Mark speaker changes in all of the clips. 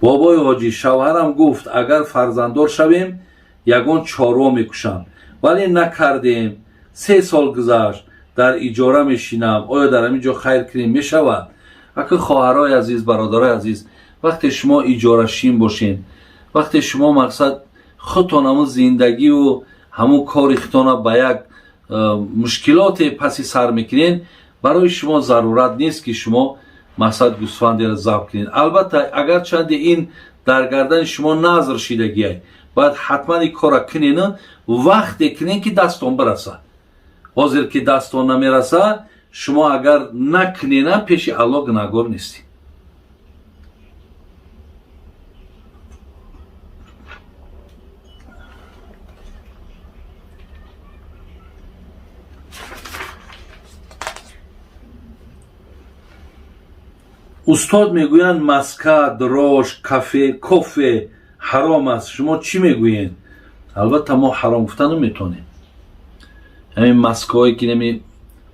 Speaker 1: Бобои ҳоҷӣ, шавҳарам гуфт, агар фарзанддор шавем, ягон чорво мекушам, вале накардем. 3 сол гузашт, дар иҷора мешинам. Оё дар ҳамин ҷо хайр кунем мешавад? Ака хоҳарои азиз, бародарои азиз, вақте шумо иҷорашин бошед, вақте шумо мақсад худтон ҳамун зиндагиву ҳамун кори худтона ба як мушкилоте паси сар мекунед, барои шумо зарурат нест, ки шумо мақсад гӯсфандеро забҳ кунед. Албатта, агарчанде ин дар гардани шумо назр шидагиай, бояд ҳатман ин корра кунену вақте кунен, ки дастон бирасад. Ҳозир ки дастон намерасад, шумо агар накунена, пеши Аллоҳ гунаҳгор нестед. Устод, мегӯянд, маска, дрожж, кафе, кофе ҳаром аст. Шумо чӣ мегӯед? Албатта, мо ҳаром гуфта наметонем. Ҳамин маскаҳое ки нами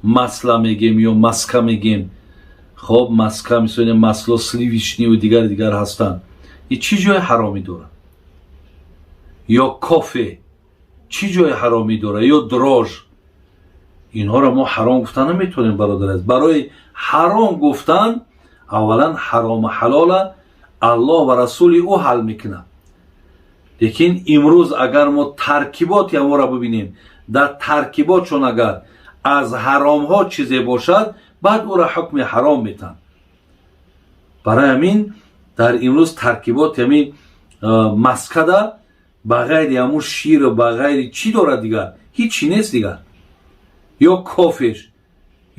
Speaker 1: масла мегем ё маска мегем, хоб, маска, мисол, масло сливочный ву дигар дигар ҳастанд, и чӣ ҷои ҳаромӣ дорад? Ё кофе чӣ ҷои ҳаромӣ дорад? Ё дрожж? Инҳоро мо ҳаром гуфта наметонем, бародар азиз. Барои ҳаром гуфтан аввалан ҳарому ҳалола Аллоҳ ва расули ӯ ҳал мекунад. Лекин имрӯз агар мо таркиботи ҳаморо бибинем, дар таркиботшон агар аз ҳаромҳо чизе бошад, баъд ӯра ҳукми ҳаром метаҳанд. Барои ҳамин дар имрӯз таркиботи ҳамин маскада ба ғайри ҳамун ширу ба ғайри чӣ дорад дигар? Ҳичи нест дигар. Ё кофеш,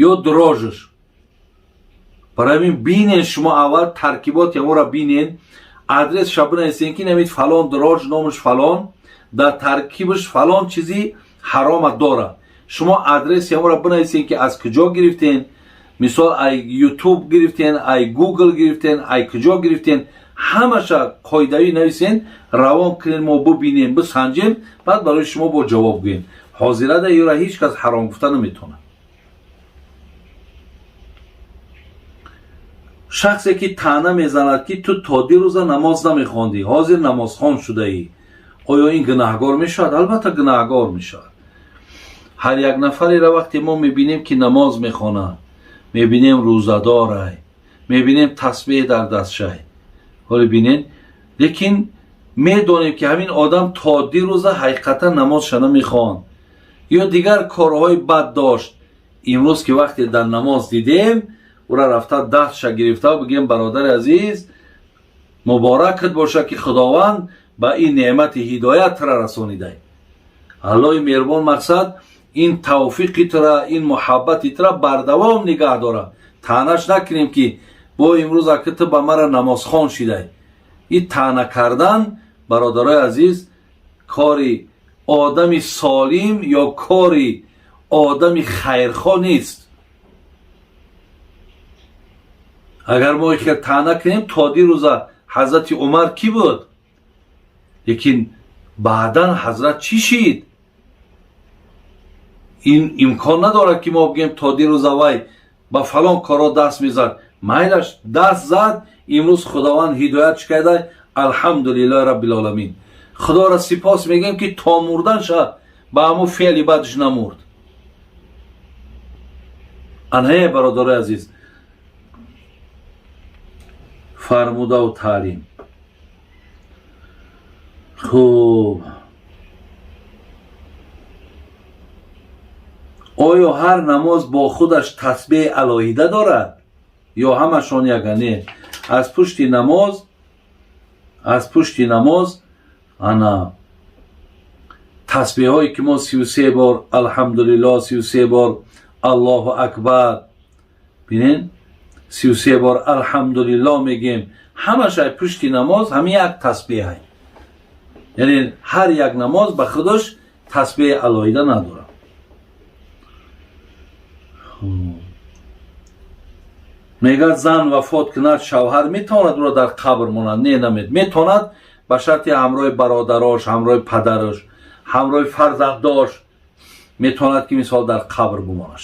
Speaker 1: ё дрожж ш. Барои ҳамин бинен, шумо аввал таркиботи ҳамонро бинен, адресша бинависен, ки намид фалон дрожж, номаш фалон, дар таркибаш фалон чизи ҳарома дорад. Шумо адреси ҳамонро бинависен, ки аз куҷо гирифтен. Мисол, ай Ютуб гирифтен, ай Гугл гирифтен, ай куҷо гирифтен, ҳамаша қоидавӣ нависен, равон кунен, мо бубинем, бисанҷем, баъд барои шумо бо ҷавоб гӯем. Ҳозирада ёра ҳеҷ кас ҳаром гуфта наметавонад. Шахсе ки таъна мезанад, ки ту то дирӯза намоз намехондӣ, ҳозир намозхон шудаӣ, оё ин гунаҳгор мешавад? Албатта, гунаҳгор мешавад. Ҳар як нафареро вақте мо мебинем, ки намоз мехонад, мебинем, рӯзадорай, мебинем, тасбеҳ дар дастшай, ҳоле бинен, лекин медонем, ки ҳамин одам то дирӯза ҳақиқатан намозша намехонд ё дигар корҳои бад дошт. Имрӯз ки вақте дар намоз дидем, ӯра рафта дастша гирифта бигӯем: «Бародари азиз, муборакат бошад, ки Худованд ба ин неъмати ҳидоят тура расонидай. Аллоҳи меҳрубон, мақсад, ин тавфиқи тура, ин муҳаббати тура бардавом нигаҳ дорад». Таънаш накунем, ки бо имрӯз ака ту ба мара намозхон шидай. Ин таъна кардан, бародарои азиз, кори одами солим ё кори одами хайрхоҳ нест. Агар мо ихел таъна кунем, то дирӯза ҳазрати Умар кӣ буд, лекин баъдан ҳазрат чӣ шид? Ин имкон надорад, ки мо бигӯем, то дирӯза вай ба фалон корҳо даст мезад. Майлаш, даст зад, имрӯз Худованд ҳидоят чӣ карда, алҳамдулиллоҳи раббилоламин. Худоро сипос мегӯем, ки то мурданша ба ҳамун феъли бадш намурд. Анҳе, бародарои азиз, фармудаву таълим. Хуб, оё ҳар намоз бо худаш тасбеҳи алоҳида дорад ё ҳамашон яга? Не, аз пушти намоз ана тасбеҳое ки мо 33 бор алҳамдулиллоҳ, 33 бор аллоҳу акбар, бинен, 33 бор алҳамдулиллоҳ мегем, ҳамаш ай пушти намоз ҳамин як тасбеҳай. Яъне ҳар як намоз ба худаш тасбеҳи алоҳида надорад. Мегӯяд, зан вафот кунад, шавҳар метавонад ӯро дар қабр монад? Не, намед метавонад, ба шарти ҳамроҳи бародарош, ҳамроҳи падараш, ҳамроҳи фарзандош метавонад, ки мисол дар қабр бимонаш.